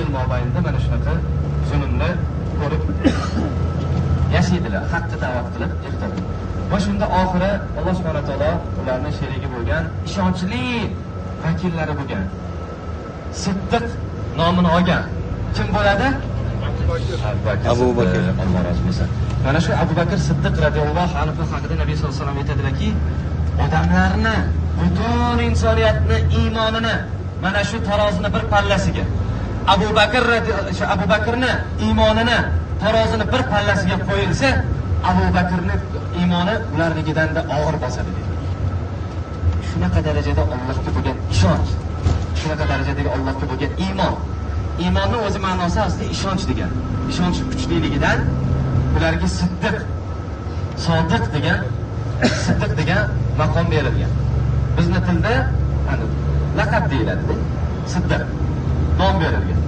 yil mobaynida mana shunaqa zulmni ko'rib yashaydilar, haqqa da'vat qilib ehtiyot. Va shunda oxiri Alloh subhanahu va taolo ularning sherigi bo'lgan, ishonchli vakillari bo'lgan, Siddiq nomini olgan kim bo'ladi? Abu Bakr. Alloh rozi bo'lsin. Mana shu Abu Bakr Siddiq radhiyallohu anhu haqida Nabiy sollallohu alayhi vasallam aytadilarki, odamlarni, butun insoniyatni iymonini mana shu tarozini bir pallasiga, Abu Bakr Abu Bakrni iymonini tarozini bir pallasiga qo'yilsa, Abu Bakrni iymoni ularnikidan-da og'ir bosadi deydi. Shunaqa darajada Allohga bo'lgan ishonch, shunaqa darajadagi Allohga bo'lgan iymon. Iymonning o'zi ma'nosi asli ishonch degan. Ishonch kuchliligidan ularga siddiq, sodiq degan, siddiq degan maqom berilgan. Bizni tilda hani laqab deyiladi-da, siddiq nom berilgan.